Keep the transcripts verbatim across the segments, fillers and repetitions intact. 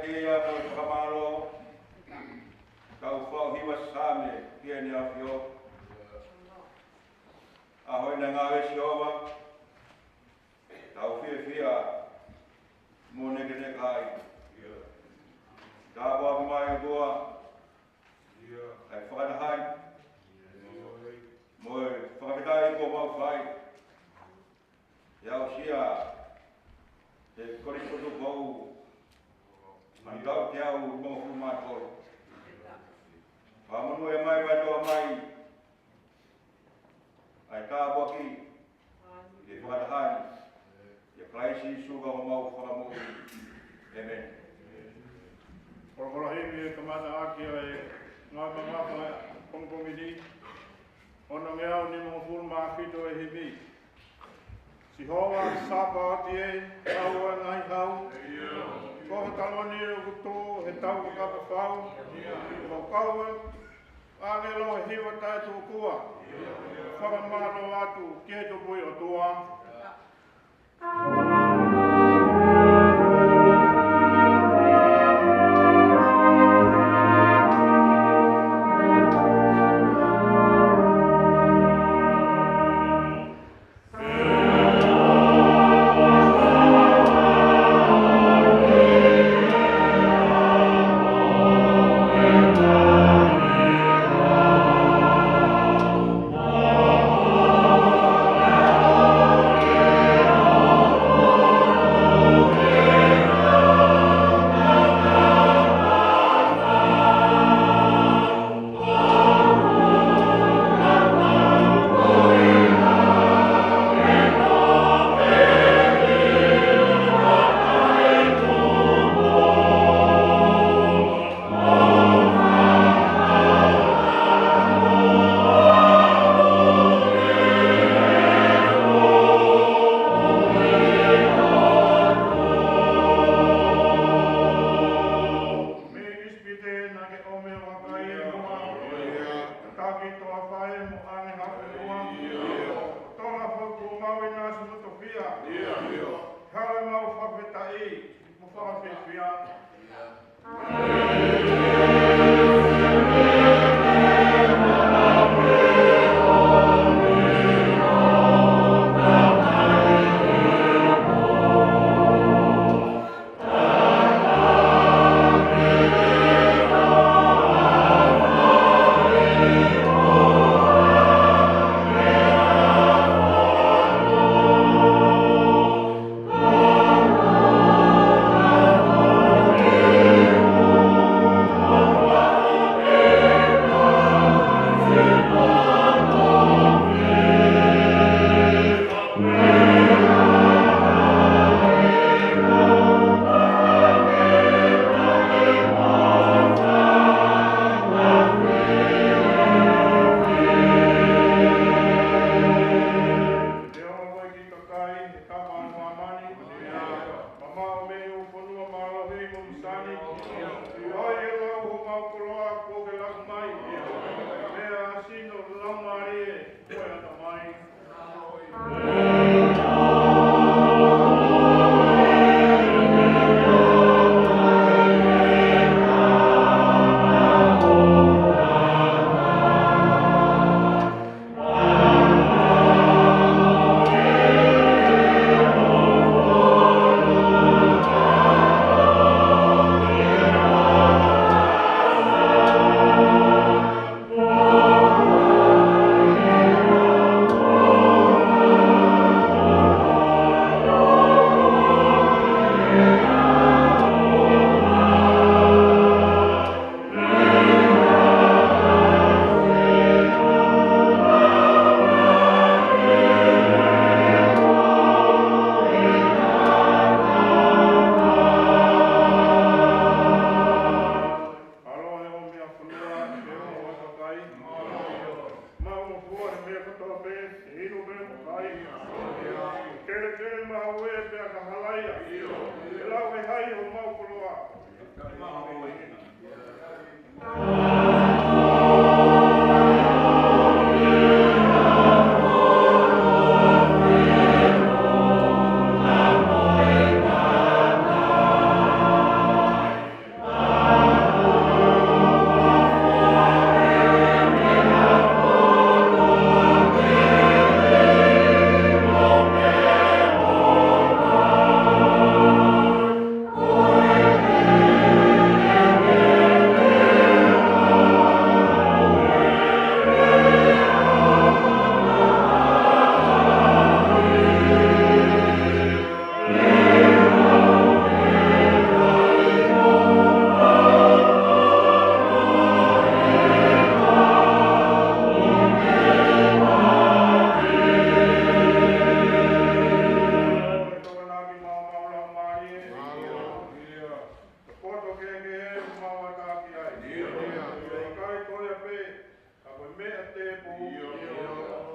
Ia ko e fakamālō, tau fai hiva Saame ki heʻene ʻAfio. ʻAho eni ngāue Sihova, tau fiefia mo nekeneka ai. Tāpuaki mai ʻOtua ʻa e fakataha ni mo e fakafetaʻi kuo mau fai. ʻI he aʻusia ʻa e Kolisi Tupou, manu tau te au mo fulu mā tolu. Fakamonū mai, fai tō mai ʻa e tāpuaki ʻi he fakataha ni, ʻia Kalaisi Sīsū ko homau Fakamoʻui. ʻĒmeni. Kolokola himi e kamata ʻaki ʻa e ngaahi mamafa pongipongi ni. Ono ngeau nimangofulu mā fitu e himi. Sihova Sāpaoti ē, hau ʻa e ngaahi hau. Ko ho taloni ʻoku tuʻu he tau kakapa fau. Ko ho kau ʻāngelo he hiva taʻetuʻukua. Fakamālō atu ki he Tupuʻi ʻOtua. Mei ʻIsipite naʻa ke ʻomi ʻa e vakai ʻi muʻa, taki toafa mo ʻange hape ua. Tola foku mau ʻi nasi mo tofia. Hala mau fakafetaʻi mo fakafiefia. Ke ke he mau ʻatā ki ai. ʻIo. ʻIkai ko ia pē, ka ko e meʻa tēpū. ʻIo.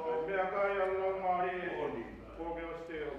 Ko e meʻakai ʻa e Laumālie. ʻOni. Kuo ke ʻosi teu.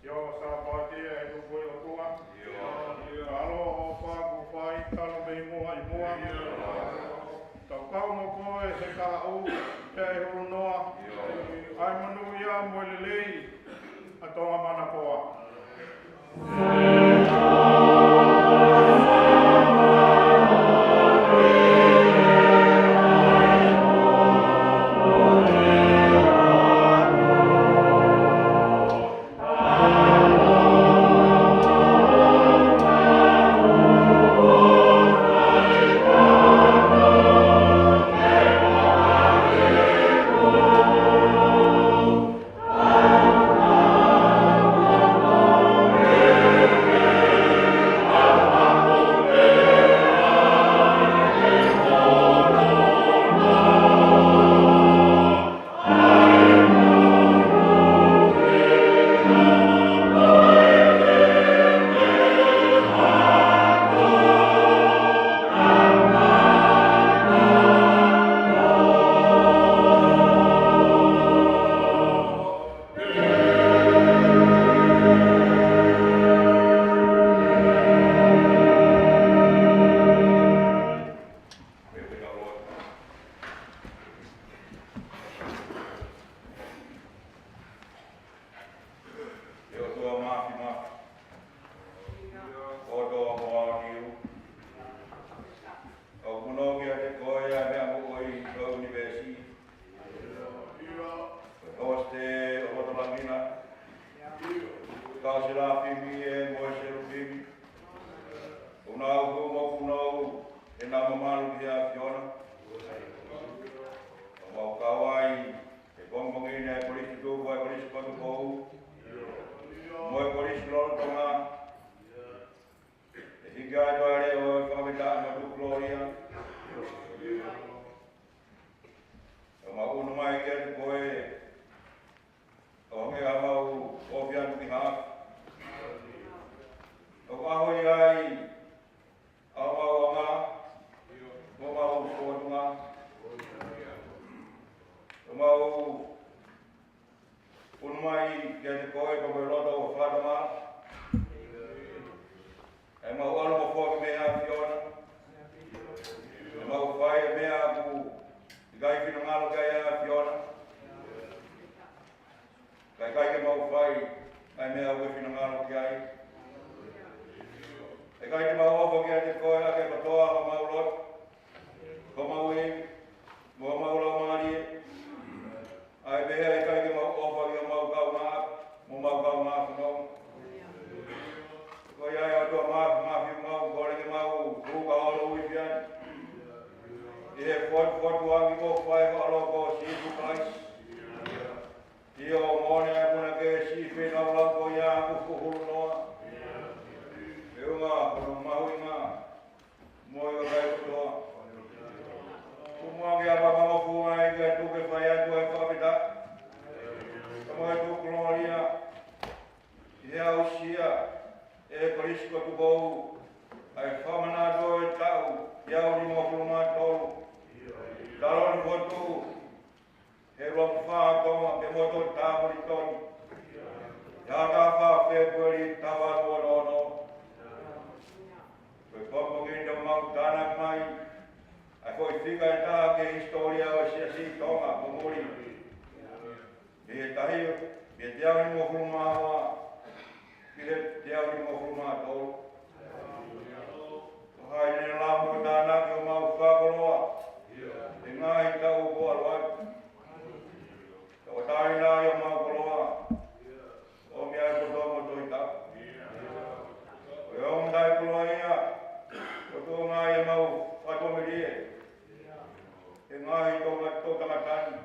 Siʻoto Sāpate ʻa e Tuʻi ʻOtua. ʻIo. Mālō hoʻo fai ʻa e fai, talu mei muʻa ʻi muʻa. ʻIo. Tau kau mo koe he kahaʻu, pea ʻi he ʻunuʻunu. ʻIo. ʻA e monūʻia mo e lelei ʻa Tonga manakoa. ʻE ʻOtua Māfimafi, ʻOtua ʻo e ʻaho ni, ʻoku ou punou kiate koe ʻa e meʻa moʻui ʻo e ʻunivēsi. Ko e hosite ʻo e loto langi na, kau serafimi ē mo e selupimi, ʻoku nau hū mo punou ʻenau mamalu ki he ʻAfiona. ʻOku mau kau ai he pongipongi ni ʻa e Kolisi Tutupu, ʻa e Kolisi Kotu Pou, mo e Kolisi Lolotonga, ʻe hiki atu ʻa e leʻo ʻo e fakafetaʻi mo e tukulōlia. ʻOku mau ʻunu mai kiate koe, ʻo hangē ʻa mau ʻofi atu ki haʻa. ʻOku ʻaho ia ai ʻa homau anga, mo homau fōtunga. ʻOku mau ʻunu mai kiate koe ko e loto ʻo e fakatomala. ʻE mau ʻalu mo foaki mei he ʻAfiona. ʻE mau fai ʻa e meʻa ʻoku ʻikai finangalo ki ai ʻa e ʻAfiona. Ka ʻikai ke mau fai ʻa e meʻa ʻoku ke finangalo ki ai. ʻE ʻikai te mau ʻofa kiate koe ʻaki ʻa e kotoa ʻo homau loto, ko homau ivi, mo homau laumālie. ʻA e pehē ʻe ʻikai ke mau ʻofa ki homau kaungāʻapi, mo homau kaungāfononga. Ko ia ʻe ʻOtua Māfimafi, mau kole ke mau hū ka holo ui fiani ʻi he fotufotuʻaki kuo fai ʻe ho ʻAlo ko Sīsū Kalaisi. ʻIo, ʻoku ne ʻai puna ke siʻi pē ʻenau lau ko ia ʻoku fuhulu noa. Feʻunga hono mahuʻinga mo e kakai kotoa. Kuo mau ʻapaʻapa mo fua ai ke tuku ke fai atu ʻa e fakafetaʻi mo e tukulōlia ʻi he aʻusia ʻe he Kolisi Kotu Pou ʻa e fakamanatu ʻo e taʻu ʻe nimangofulu mā tolu. Taloni fotu, he ʻuluaki fā Tonga, ke moto tāpuni toni. ʻI he taha fā Fēpueli, taha fā ua noa noa. Ko e pongipongi ni ʻoku mau tānaki mai Ko e fika ʻe taha ki he hisitōlia ʻo e Siasi ʻi Tonga, ko muli. Mei he tahi, mei he teau nimangofulu mā ua, ki he teau nimangofulu mā tolu. Ko hai ne lau mo tānaki ʻo mau fakakoloa he ngaahi taʻu kuo ʻalu atu. Ka ko tāina ʻi homau koloa, ʻo meʻa ʻi he poto mo Tohi Tapu. Ko e ongo taʻekoloa ia, ko e tuʻunga ʻi heʻemau fakatomala he ngaahi toʻu-, toʻutangata ni.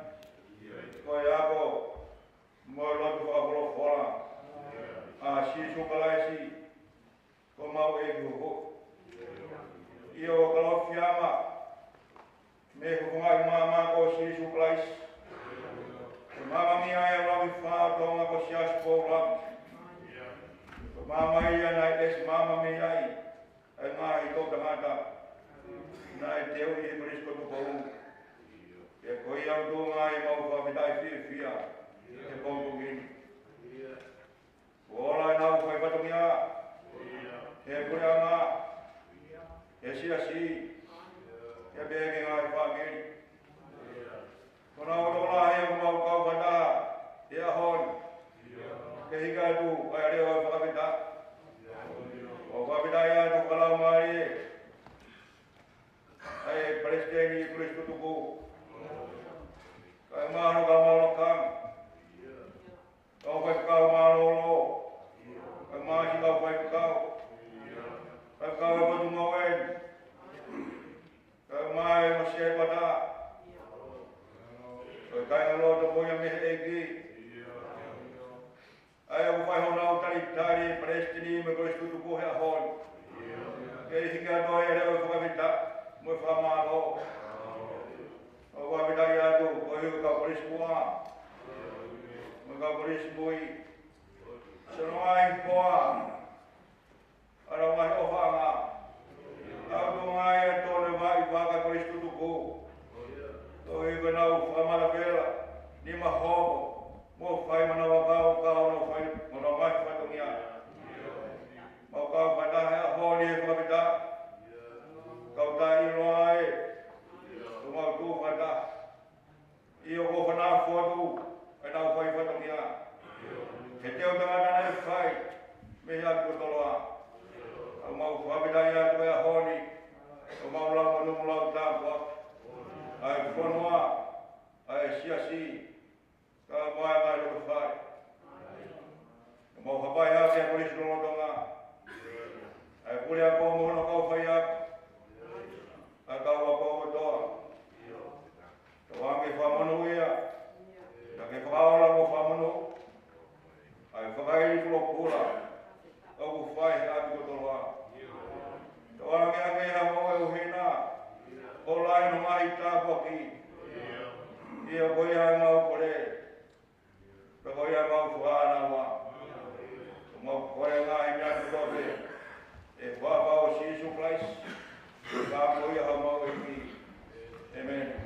Ko e ako mo e lotu fakafolofola ʻa Sīsū Kalaisi, ko homau ʻEiki Huhuʻi. ʻIo, ʻoku ou kalofiama mei he fofonga ʻo e maama ko Sīsū Kalaisi. Ko e maama mei he ʻUluaki Fā ʻo Tonga ko Siaosi Poulamu. Ko e maama ia naʻe ʻasi maama mei ai ʻa e ngaahi toʻutangata naʻe teuʻi ʻe Kolisi Kotopou. Pea ko ia ʻoku tuʻunga ʻi heʻemau fakafetaʻi fiefia he pongipongi ni. Kuo ola ʻenau fai fatongia he puleʻanga, he siasi, pea pehē ki he ngaahi fāmili. Ko honau tokolahi ʻoku mau kau fakataha he ʻaho ni ke hiki atu ʻa e leʻo ʻo e fakafetaʻi. ʻOku ou fakafetaʻi atu fakalaumālie ʻa e Palesiteni Kolisi Tutuku, kae ʻumaʻā hono kau mālōlō, kau faifekau mālōlō, kae ʻumaʻā siʻi kau faifekau, faifekau ʻo e Potungāue ni, kae ʻumaʻā e Masiai Pata, ko e kāingalotu ko ia mei he ʻEiki. ʻA ia ʻoku fai honau talitali ʻe Palesiteni mo e Kolisi Tutuku he ʻaho ni, ke hiki atu ʻa e leʻo ʻo e fakafetaʻi mo e fakamālō. ʻOku ou fakafetaʻi atu koeʻuhi ko e kau kolisi muʻa mo e kau kolisi mui, siʻono ngaahi hoa, ʻa e ngaahi ʻofaʻanga. ʻOku tuʻunga ʻi he tōnounou ʻa e Kolisi Tutuku, koeʻuhi ko ʻenau fakamatala pela, nima hoko, mo fai manavakau, ka ʻoku nau fai honau ngaahi fatongia. Mau kau fakataha he ʻaho ni he fakafetaʻi. Kau taʻeʻiloa ē, ʻoku mau tuʻu fakataha. ʻIo, ʻoku ou fanafotu ʻenau fai fatongia he teu tangata naʻe fai mei he ʻapi ko Toloa. ʻOku mau fakafetaʻi atu he ʻaho ni, ʻoku mau lau monū mo lau tāpuaki ʻa e fonua, ʻa e siasi, kae ʻumaʻā e ngaahi loto fale. ʻOku mau hapai hake ʻa e Kolisi lolotonga, ʻa e puleako mo hono kau faiako, ʻa e kau ako kotoa. Tauange ke fakamonūʻia, pea ke fakaola mo fakamonū ʻa e fakaʻili pulopula ʻoku fai he ʻapi ko Toloa. Tauange ke ʻi ai ha moʻui ʻuhina, ʻo lahi hono ngaahi tāpuaki. ʻIo, ko ia ʻemau kole. Pea ko ia ʻemau fakaʻānaua. ʻOku mau kole ʻa e ngaahi meʻa ni kotoa pē ʻi he huafa ʻo Sīsū Kalaisi, ko ia homau ʻEiki. ʻĒmeni.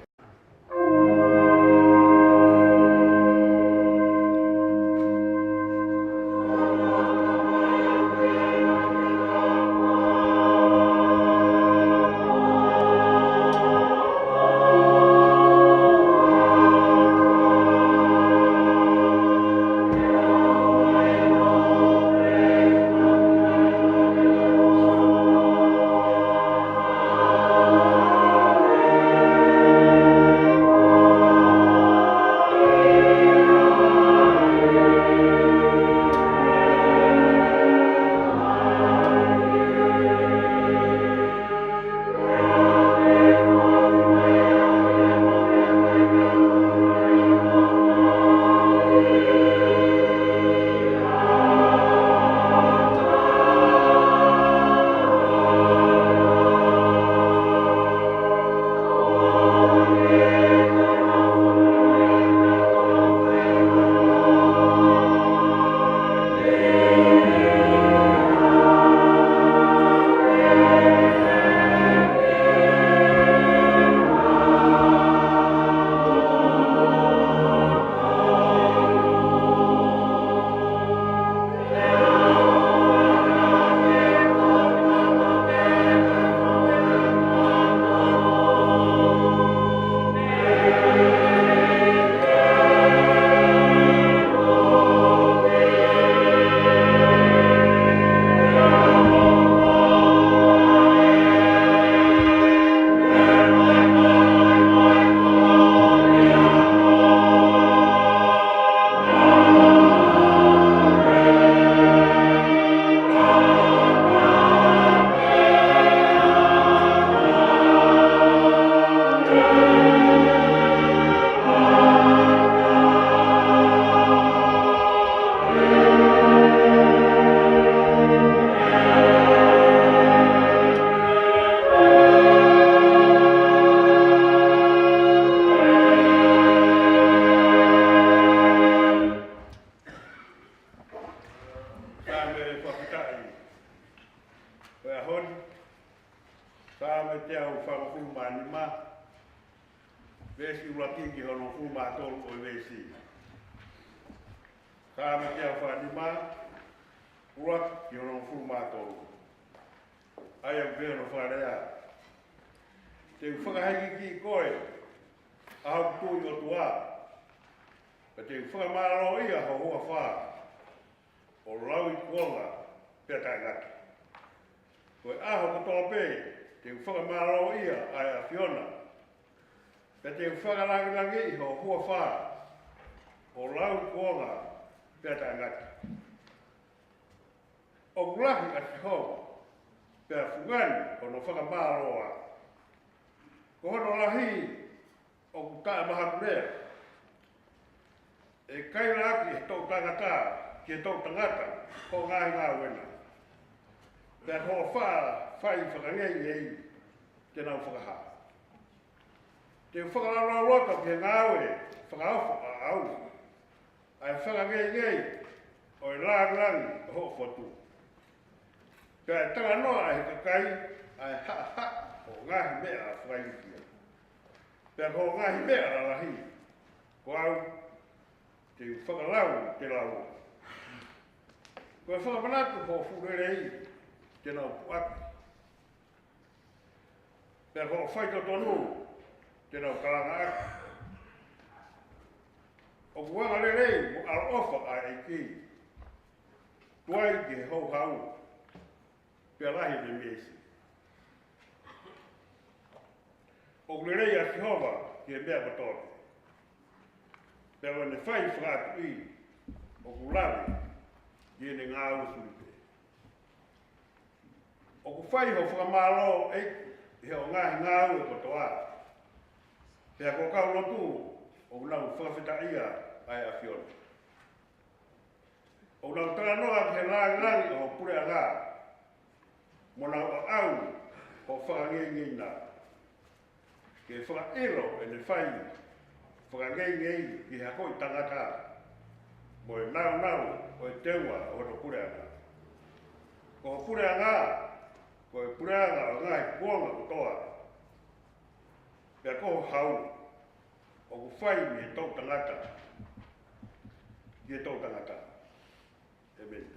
hongofulu mā nima, veesi ʻuluaki ki he hongofulu mā tolu ʻo e veesi. Saame teau fā nima, ʻuluaki ki he hongofulu mā tolu. ʻA ia ʻoku pehē hono fakalea: Te u fakahikihiki koe, ʻa hoku tui ʻOtua, pea te u fakamālōʻia ho huafa ʻo lauikuonga pea taʻengata. Ko e ʻaho kotoa pē te u fakamālōʻia ʻa e ʻAfiona, pea te u fakalāngilangiʻi ho huafa ʻo lauikuonga pea taʻengata. ʻOku lahi ʻa Sihova, pea fungani hono fakamālō. Ko hono lahi ʻoku taʻemahakulea, ʻe kaila ʻaki ʻe he toʻutangata ki he toʻutangata hoʻo ngaahi ngāue na, pea ko hoʻo faʻa fai fakangeingei te nau fakahā. Te u fakalaulauloto ki he ngāue fakaofo ʻaʻau, ʻa e fakangeingei ʻo e lāngilangi ʻo hoʻo fotu. Pea ʻe talanoa ʻa e kakai ʻa e haʻahaʻa ʻo e ngaahi meʻa fakailifia, pea ko e ngaahi meʻa lalahi, ko au te u fakalau te lau. Ko e fakamanatu hoʻo fuʻu lelei te nau puʻaki, pea ko hoʻo faitotonu te nau kalanga ʻaki. ʻOku angalelei mo ʻaloʻofa ʻa e ʻEiki, tuai ki he houhau, pea lahi ʻene meesi. ʻOku lelei ʻa Sihova ki he meʻa kotoa, pea ko ʻene fai fakatuʻi ʻoku lave ki heʻene ngāue suli pē. ʻOku fai ho fakamālō, ʻEiki, ʻi hoʻo ngaahi ngāue kotoa, pea ko e kau lotu ʻoku nau fakafetaʻia ʻa e ʻAfiona. ʻOku nau talanoa ki he lāngilangi ʻo ho puleʻanga, mo nau ʻaʻau hoʻo fakangeingei na, ke fakaʻilo ʻene fai fakangeingei ki he hakoʻi tangata, mo e nāunau ʻo e teunga ʻo hono puleʻanga. Ko ho puleʻanga ko e puleʻanga ʻo e ngaahi kuonga kotoa, pea ko ho hau ʻoku fai mei he toʻutangata ki he toʻutangata. ʻĒmeni.